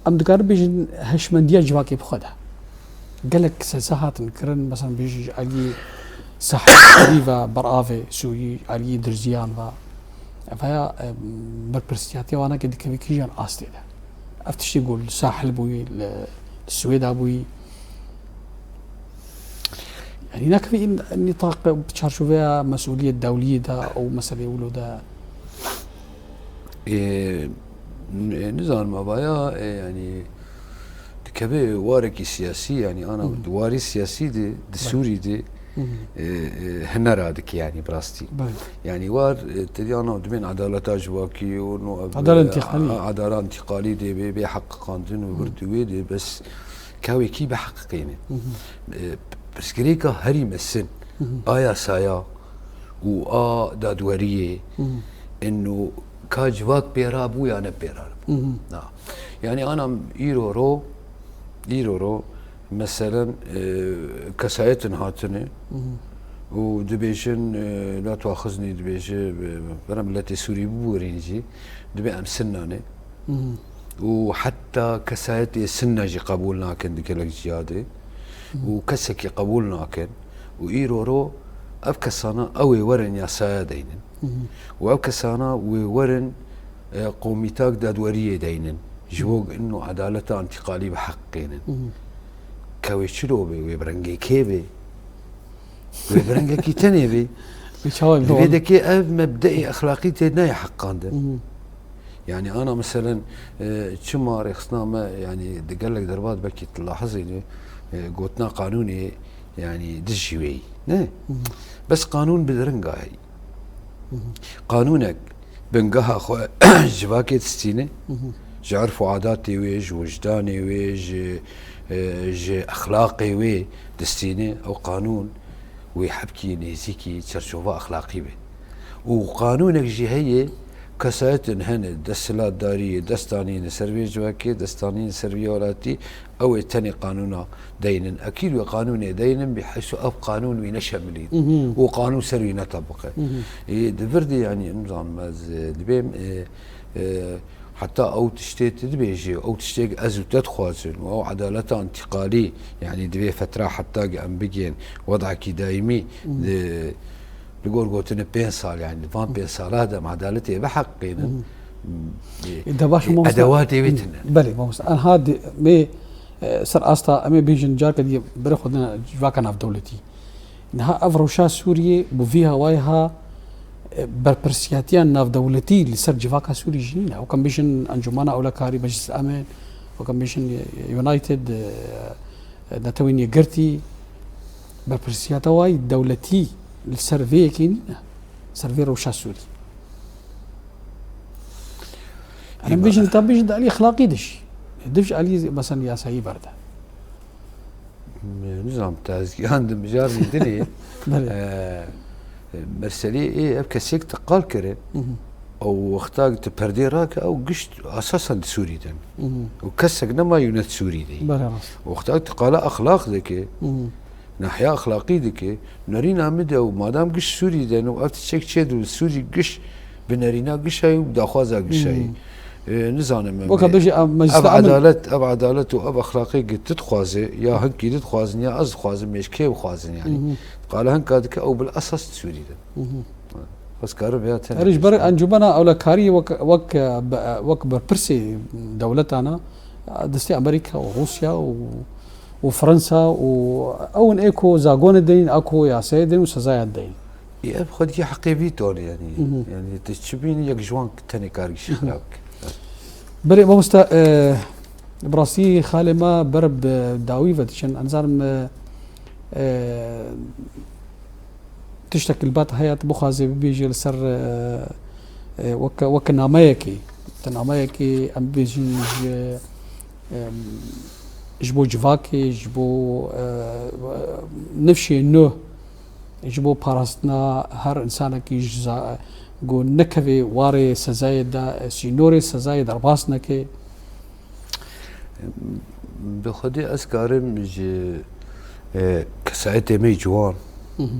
em dikarin bêjin hişmendiya civakê bi xwe de. Gelek sese hatin kirin, mesela, bêjin ji aliyê Sahel Sûrî ve, beravê Sûrî, aliyê Dirziyan ve. Ev heye, e, berpirsiyatiya wana ke dikeve kîjan astê de. Ev tiştê ku li Sahel bûyî, li, li Swêda bûyî. Yani nakevî în nîtaq çarçoveya mesûliyet dewliyê de û meselê wilo de. Ê, n-, ê, nizanim avaya, ê, yani dikeve warekî siyasî, yani ana Hı hı. di warî siyasî de, di Belê. Sûrî de, Hı hı. ê, ê, hinera dike yani bi rastî. Belê. Yani war, ê, tedî ana dibên edaleta civakî û no ev, Edalet ê, întiqalî. a-, edala întiqalî de bê, bê heqiqandin û Hı. vir di wê de bes kawekî biheqiqîne. Hı hı. Ê, pirsgirêka herî mesin, Hı hı. a yasaya û a dadweriyê, Hı hı. ino ka civak pê rabû ya ne pê rabû. Hı hı. Na. Yani ana îro ro, îro ro, meselen, e, kesayetin hatine Hı hı. û dibêjin, e, la tuaxiznî dibêje, e, bera miletê Sûrî bibûrîn jî, dibê em sinna ne. Hı hı. Û heta kesayetê sinna jî qebûl nakin di gelek ciya de. Hı hı. Û kesekî qebûl nakin. Û îro ro ev kesana ew ê werin yasaya deynin. Hı hı. Û ev kesana wê werin, e, qomîtak dadweriyê deynin. Ji Hı hı. bo ino edaleta întiqalî biheqînin. Hı hı. Kewê çilo bê, wê bi rengê kê bê? Wê bi rengekî tenê bê. Wê çawa bê? Divê dekê ev mebdeê exlaqî tê nayê heqandin. Hı hı. Yani ana meselen, e, çima rêxistina me, yani di gelek derbat belkî tu lahizîne, e, gotina qanûnê, yani dijî wê yî. Ne? Hı hı. Bes qanûn bi ringa heyî. Hı hı. Qanûnek bingeha xwe civakê distîne, Hı hı. ji erf û adatê wê, ji wijdanê wê, ji, e, ji exlaqê wê distîne, ew qanûn wê hebkî nêzîkî çerçova exlaqî be. Û qanûnek jî heye, kesayetin hene, desthilatdariyê, destanîne ser vê civakê, destanîne ser vê welatî, ew ê tenê qanûna deynin. Ekîd wê qanûnê deynin, biheysu ev qanûn wî neşemilîn. Mhm. Û qanûn ser wî netebiqe. Mhm. Ê, di vir de, yanî, nizanim ez, e, dibêm, e, e, heta ew tiştê tu dibêjî, ew tiştê ez û te dixwazin û ew edaleta întîqalî, yanî, di vê fetra heta em bigên wedakî daîmî, Mhm. di, li gor gotinê pênc sal, yanî, di van pênc sala de em edaletê biheqînin. Mhm. Ê, E, de baş, e, mamosta. Edewatê wê tune. Belê, mamosta. Anha di, me, e, ser asta, em ê bêjin, careke dî berê xwe dine civaka navdewletî. Niha ev rewşa Sûriyê bi vî hawayê ha, e, berpirsiyatiya navdewletî li ser civaka Sûrî jî nîne. Wek em bêjin Encûmena Ewlekarî, Meclis Emin, wek em bêjin, e, United, e, Netewên Yekgirtî, berpirsiyata wayî dewletî li ser vê yekê nîne. Ser vê rewşa Sûrî. Em bêjin, ta bêjin di alî exlaqî de jî. Div ji alî, mesela, yasayî berde. Nizanim, te ez gihandim mijar zî dinê. Belê. E, merselê ê ev kesêk te qal kirin. Mhm. Ew wexta tu perdê rake, ew gişt asasen di Sûrî de ne. Mhm. Û kesek nema yûnet Sûrî de ye. Belê, rast. Wexta tu qala exlaq dike, Mhm. nahiya exlaqî dike, nerîna min de û madam gişt Sûrî de ne û ev tiştek çê dû Sûrî giş bi nerîna gişayî û bi daxwaza gişayî. Hmm. E, nizanim em Weka ê-, bêjî, em meclisa ev emin edalet, ev edalet û ev exlaqê ki tu dixwaze, ya hinkî tu dixwazin, ya ez dixwazim, mêj kê bixwazin, yanî. Mhm. Qala hinka dike ew bil esas Sûrî de. Mhm. Bes karim ya tenê Herî ji ber bêjim. Encûmena Ewlekariyê wek, wek, e, be-, wek berpirsê dewletana, destê Amerîka û Rûsya û, û Fransa û ew in ê ku zagonê deyîn, a ku yasayê deyîn û sezaya deyîn. Ê, ev xwediyê heqê vî tonê, yanî. Mhm. Yanî, tu çi bînî, yek ji wan tenê kar gişî Mhm. xirab bike. Belê, mamosta, e, bi rastî xalê me ber bi dawî ve diçin. Em zanim, e, e, tiştek li bat heye, tu bixwazê bibêjî li ser, e, e, wek, wek nameyekê. Ti nameyekê, em bibêjin ji, e, ji bo civakê, ji bo, e, nifşê nû. Ji bo parastina her însanekî ji za-, ku nekeve warê sezayê de, sînorê sezayê derbas neke. Bi xwedê ez karim ji, e, kesayetê me ciwan, Mhm.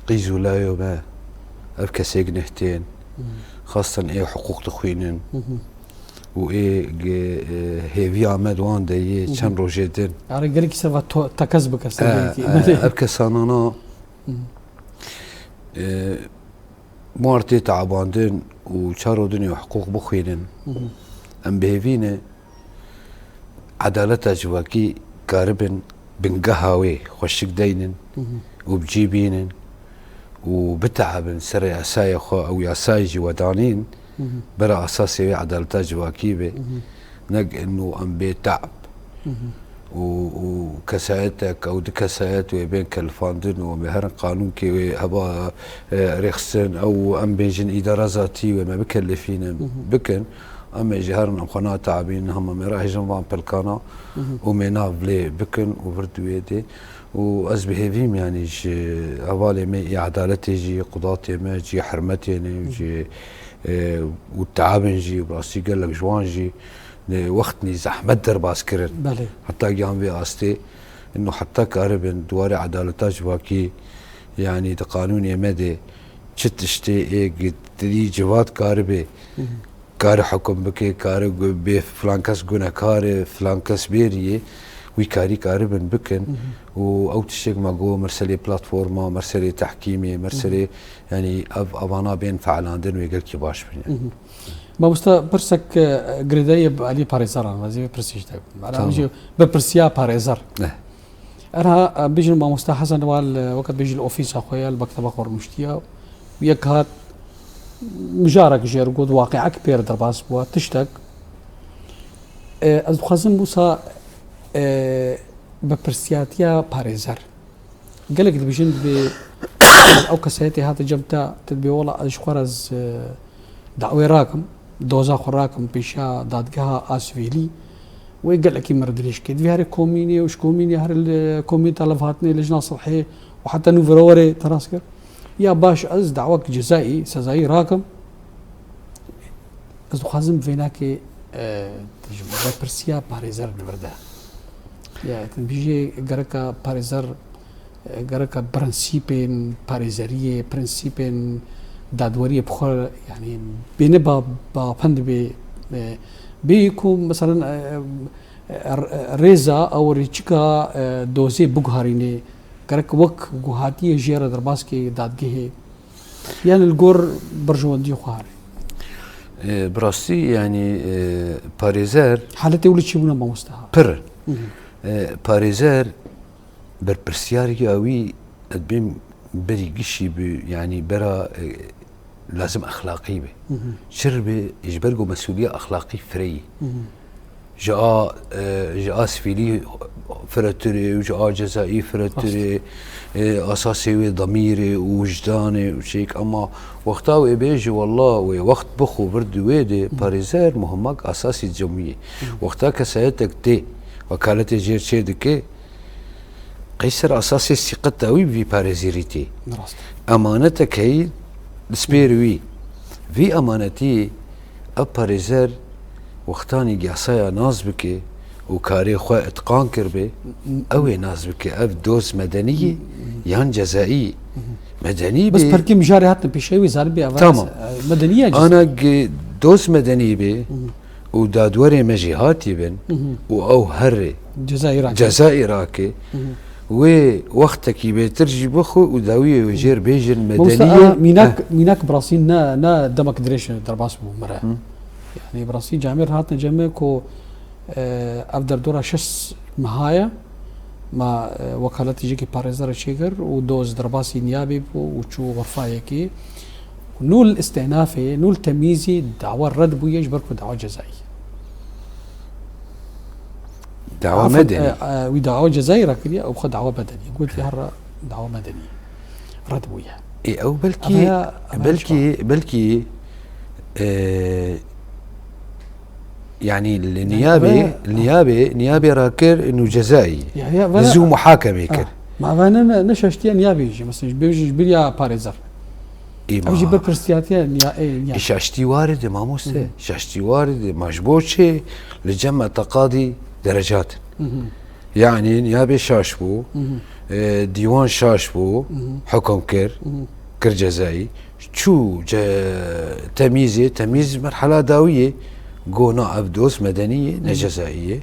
qîz û layo me, ev kesêk neh tên, Mhm. xastan ê hiqûq dixwînin. Mhm. û ê ge-, e, hêviya me di wan de yê Hı hı. çend rojê din. Are gelekî ser va to-, tekez bike ser E, gelekî. e, ev kesanana, Hı hı. e, mar tê teabandin û çar û din ê hiqûq bixwînin. Hı hı. Em bi hêvî ne edaleta civakî karibin bingeha wê xweşik deynin Hı hı. û bi cî bînin û biteabin ser yasayê xwe ew yasayê jî wedanîn Hı hı. bera esasê wê edaleta civakî be. Hı hı. Ne ino em bê teab Hı hı. û, û kesayetek ew di kesayet wê bên kelifandin û em ê herin qanûnkê wê heba, e, rêxistin ew em bêjin îdara zatî wê me bikelifînin Hı hı. bikin. Em ê jî herin em xwe nateabînin hema me re hêjin van pilkana Hı hı. û me nav lê bikin û vir di wê dê. Û ez bi hêvîm, yanî ji hevalê me yê edaletê jî, qudatê me, cî hurmetê ne û Hı hı. cî, e, û teabên jî, bi rastî gelek ji wan jî, e, wextnî zehmet derbas kirin. Belê. Heta giyan vê astê, ino heta karibin di warê edaleta civakî, yanî di qanûnê me de çi tiştê ê gitî civat karibe, Hı hı. kare hukum bike, kare gu-, bê filan kes gunekar e, filan kes bêrî ye, wî karî karibin bikin Hı hı. û ew tiştek me got, merselê platforma, merselê tehkîmê, merselê, Hı hı. yanî ev, evana bên feelandin wê gelkî baş bin. Hı hı. Mamosta, pirsek, e, girêdayî bi alî parêzeran, ez ê vê pirsê ji te bikim. Tamam. Em jî bi pirsiya parêzer. Eh. Erha, em bêjin mamosta Hesen Wal, e, weke bêjî li ofîsa xwe ya, li mekteba xwe rûniştiya. Yek hat mijarek jê re got, waqiek pê re derbas bû, tiştek. E, ez dixwazim wisa, e, bi pirsiyatiya parêzer. Gelek dibêjin dibê ew kesayetê hate cem te, tu dibê wela ez ji xwe re ez, e, dawê rakim. doza xwe rakim pêşiya dadgeha a sivîlî, wê gelekî min re dirêj kir. Divê herê komînê û ji komînê herê li komînê te levhatine, Lijna Silhê û heta nû virawerê te rast kir. Ya baş, ez dawek cezayî, sezayî rakim. Ez dixwazim vênakê, e, ji berpirsiya parêzer li vir de. Ya, tu dibêjî gereka parêzer, e, gereka prensîpên parêzeriyê, prensîpên dadweriyê bi xwe, yanî bêne ba, ba pend bê, e, bê ku, meselen, e, e, rêza ew rêçika, e, dozê biguherînê, gerek wek ku hatiye jê re derbas kê dadgehê, yan li gor berjewendiyê xwe herê. E, bi rastî, yanî, e, parêzer Haletê wilo çi bûne mamoste ha? Pir. Hı hı. E, parêzer berpirsiyariya wî, ez dibêm berî gişî bi, yanî bera, e, lazim exlaqî be. Hı hı. Çir be, ji ber ku mesûliya exlaqî fireyî. Hı hı. Ji a, e, ji a sivîlî firetir ê û ji a cezayî firetir ê, e, asasê wê demîr ê û wijdan ê û şêk, ama wexta wê bêje, wella wê wext bixwe vir di wê de, parêzer muhimmak asasî cemî ye. Wexta kesayetek tê, wekaletê jêr çê dike, qey ser asasê sîqeta wî bi vî parêzerî tê. Rast. Emanetek heyî dispêr wî. Vî emanetî ev parêzer wextanî yasaya nas bike û karê xwe îtqan kirbe, ew ê nas bike, ev doz medenî ye yan cezayî ye. Medenî Bes bê. Perkê mijarê hatin pêşiya wî, zanibê eva Tamam. e, medenî ye cezayî. Ana ge doz medenî bê û dadwerê me jî hatî bin û ew herê Cezayî rake. Cezayî rake. Wê wextekî bêtir jî bixwe û dawiyê wê jêr bêjin Mamoste, medenî ye. a, mînak, Heh. mînak bi rastî ne, ne demek dirêj derbas bû min re. Hı. Yanî bi rastî camêr hatine cem me ku, e, ev derdora şeş meha ye. Ma, e, wekaletê jêkê parêzer çêkir û doz derbasî niyabê bû û çû xurfa yekê. Nû li îstînafê, nû li temîzê dawa red bûye ji ber ku dawa cezayî. Dawa Afet, medenî. e, e, wî dawa cezayî rakiriye, ew xwe dawa medenî. Gotiye herre dawa medenî. Red bûye. Ê, ew belkî, Ama ya, ama belkî, ya belkî, e, yanî li Yanî niyabê, eve li niyabê, niyabê rakir nû cezayî. Ya, ya, Li vela zû muhakemê kir. Ah, ma eve ne, ne, ne şaştiya niyabê jî. Mesela, ji bê-, ji biriya parêzer. Î Ev jî ma. berpirsiyatiya niya-, ê, niya. Î şaştî warid e, mamoste. Hı hı. Şaştî warid e. Ma ji bo çi? Li cem me teqadî derecat in. Hı hı. Yanî niyabê şaş bû, Hı hı. e, dîwan şaş bû, Hı hı. hukum kir, Hı hı. kir cezayî. Çû ce-, temîzê, temîz merhela dawiyê, go na ev doz medenî ye, ne Hı. cezayî ye. Hı.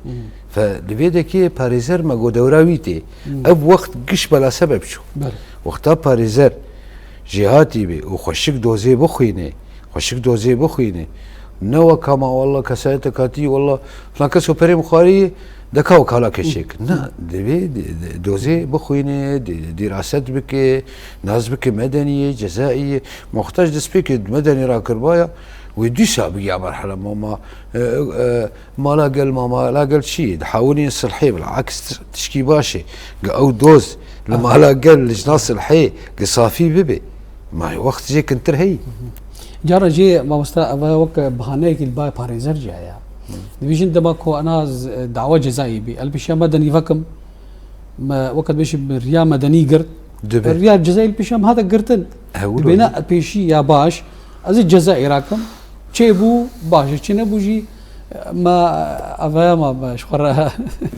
Fe li vê dekê parêzer me go dewra wî tê. Hı. Ev wext giş bela sebeb çû. Belê. Wexta parêzer jêhatî bê û xweşik dozê bixwîne, xweşik dozê bixwîne. Ne weka ma walla kesayetek hatî, walla filan kes û perê min xwarî, deka wekala keçêk. Ne, divê di-, di-, dozê bixwîne, di-, dîraset bike, nas bike medenî ye, cezayî ye. Muxtac destpêkê medenî rakirbaya, wê dîsa bigiya merhela mama, e, e, Mala gel ma, mala gel çi? Di hawilên silhê, bilaks tişkî baş e. Gi ew doz li Ah. mala gel, li jina silhê, gi safî bibe. Ma wext jê kintir heyî. Cara jê, mamosta, eva wek bahaneyekî li ba parêzer jî heye. Dibêjin dema ku ana z-, dawa cezayî bî, el pêşiya medenî vekim, me weke dibêjin riya medenî girt. Dibe. Riya cezayî li pêşiya me hate girtin. Ew Dibêne wilo. pêşî ya baş, ez ê cezayî rakim. Çêbû, baş e, çênebû jî, me, evaya me, me ji xwe re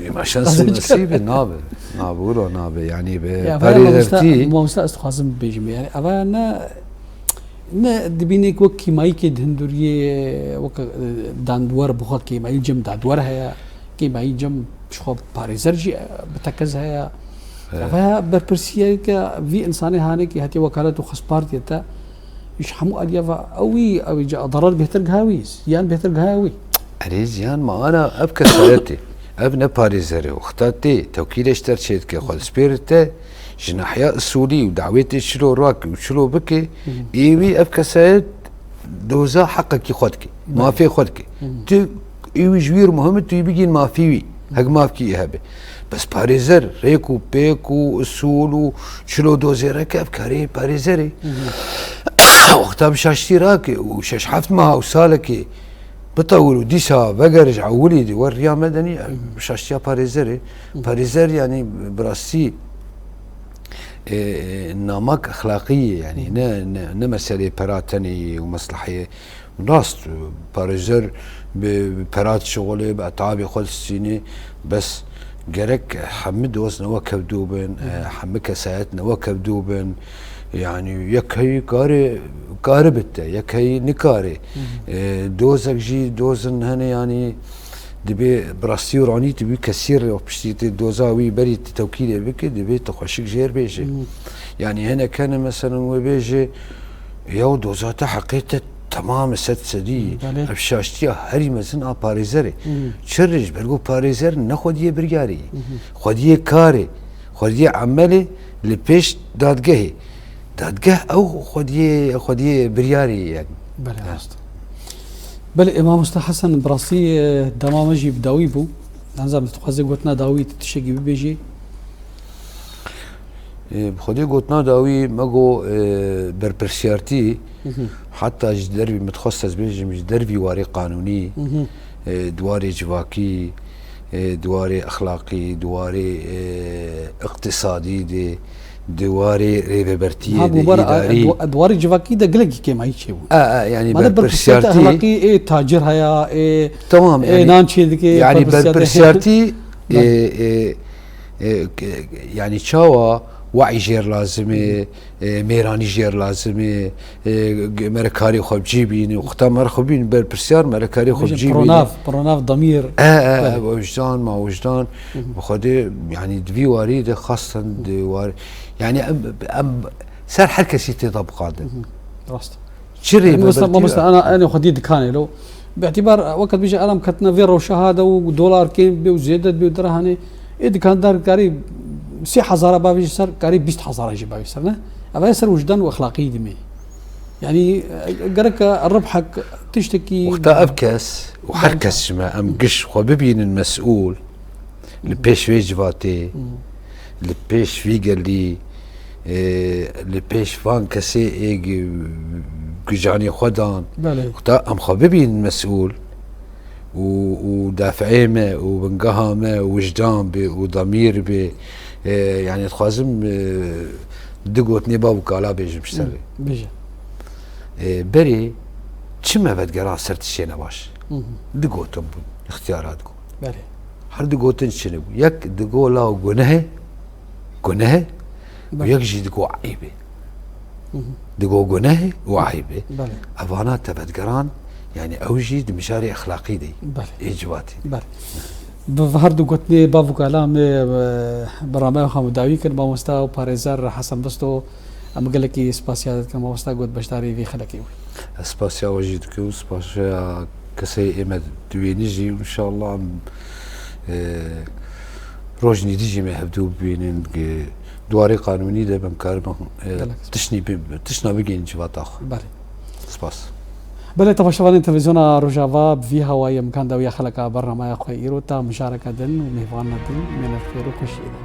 Ê, ma şans û Qazanç nesîbê nabe. Nabe, wilo nabe. Yanî bi Ya, evaya parê mamosta, dertî. mamosta, ez dixwazim bibêjim. Yanî, evaya ne, ne dibîne ku wek kêmayîkê di hinduriyê, wek, e, danduwer bi xwe kêmayî cem dadwer heye, kêmayî cem ji xwe parêzer jî, e, bi tekez heye. Evet. Evaya berpirsiyeke vî insanê hanekî hatiye wekalet û xwest partiye te, Ji hemû aliyê ve ew wî, ew ê ca derar bêhtir giha wî, ziyan bêhtir giha wî. Erê ziyan ma ana ev kesayetê, ev ne parêzer e, wexta tê, tewkîlê ji te çê dike, xwe dispêre te, ji nahiya usulî û dawetê çilo rake û çilo bike, Hı. ê wî ev kesayet doza heqekî xwe dike, Belê. mafê xwe dike. Hı. Tu ê wî ji wî muhim e, tu yî bigîn mafî wî, hek mafkî hebe. Bes parêzer, rêk û pêk û usul û çilo dozê reke ev karê parêzerê. Hı hı. Wexta bi şaştî rake û şeş heft meha û salekê Bitewil û dîsa vegerij ewilî di wer riya medenî, şaştiya parêzerê. Parêzer, yanî, bi rastî, e, e, namak exlaqî ye, yanî ne, ne, ne meseleyê pera tenê ye û mesleheyê. Rast, parêzer bi, bi pera dişixulê, bi etabê xwe distînê, bes gerek hemî doz ne wek hevdû bin, e, hemî kesayet ne wek hevdû bin. Yanî yek heyî karê, karibite, yek heyî nikarê. E, dozek jî, dozin hene, yanî dibê bi rastî û ranî tu wî kesî rê piştî tu doza wî berî tu tewkîlê bike, dibê tu xweşik jêr bêjê. Yanî hinek hene meselen wê bêjê, ya doza te heqê te temam e sed sedî. Belê. Ev şaştiya herî mezin a parêzerê. Çi rê? Ji ber ku parêzer ne xwediyê biryarê ye. Xwediyê karê, xwediyê emelê li pêş dadgehê. Dadgeh ew xwediyê, xwediyê biryarê ye yanî. Belê, rast. Belê, e, mamoste Hesen, bi rastî, e, dema me jî bi dawî bû. Ez nizanim, tu dixwazî gotina dawî tu tiştekî bibêjî? E, bi xwedê gotina dawî me got, e, berpirsiyartî, heta ji dervî, min dixwest ez bêjim, ji dervî warê qanûnî, e, di warê civakî, e, di warê exlaqî, di warê, e, iqtisadî de, di warê rêvebertiyê de, îdarî. Di warê civakî de gelekî kêmayî çêbû. E, e, yanî berpirsiyartî, berpirsiyartî exlaqî, ê tacir heye, ê, tamam, ê yanî, nan çêdike, yanî berpirsiyartî, e, e, e, yanî çawa we'î jêr lazim e, e, mêranî jêr lazim e, e, mere karê xwe bi cî bîne, wexta mere xwe bîne berpirsiyar, mere karê xwe bi cî bîne. Pronav, pronav damîr. E, e, e, wijdan, ma wijdan, bi xwedê, yanî di vî warî de xastan di war, yanî em, em ser her kesî tê de biqadin. Rast. Çi rê mamoste, me mamoste, ana, ana xwedî dikanê lo. Bi îtîbar, wekî dibêje, ana em ketine vê rewşa ha de û dolar kêm bê û zêde dibe û dirahanê, ê dikandar karî sê hezara bavêje ser, karî bîst hezara jî bavêje ser, ne? Ev ê ser wijdan û exlaqî dimê. Yanî, e, gerek e ribhek tiştekî. Wexta ev kes û her kes ji me, em giş xwe bibînin mesûl, li pêş vê civatê, li pêş vî gelî, e, li pêş van kesê ê gi-, gijanê xwe dan. Belê. Wexta em xwe bibînin mesûl û, û dafeyê me û bingeha me wijdan be û damîr be, e, yanî dixwazim, e, du gotinê bav û kala bêjim ji ser vê. Bêje. E, berê çi me vedigeran ser tiştê nebaş? Du gotin bûn, ixtiyara digot. Belê. Her du gotin çi nebû? Yek digo law guneh e, guneh e, û yek jî digo eyb e. Digo guneh e û eyb e. Belê. Evana te vedigeran, yanî ew jî di mijarê exlaqî de ye. Belê. Ê civatê. Belê. Bi her du gotinê bav û kala me, e, bernameya xwe dawî kir, mamosta û parêzer Hesen Bisto. Em gelekî spasiya dikin, mamosta, got beşdarî vî xelekê bû. Ez spasiya we jî dikim, spasiya kesê ê me di wênî jî, û înşallah em, e, rojnî dî jî me hevdû bibînin, di warê qanûnî de em karibin, e, gelek tiştî bi-, tiştna bigihînin civata xwe. Belê. Spas. Belê, temaşevanên televîzyona Rojava, bi vî hawayî em kan dawiya xeleka bernameya xwe îro ta mijareke din û mêvana din, mêne xêr û xweşiyê de.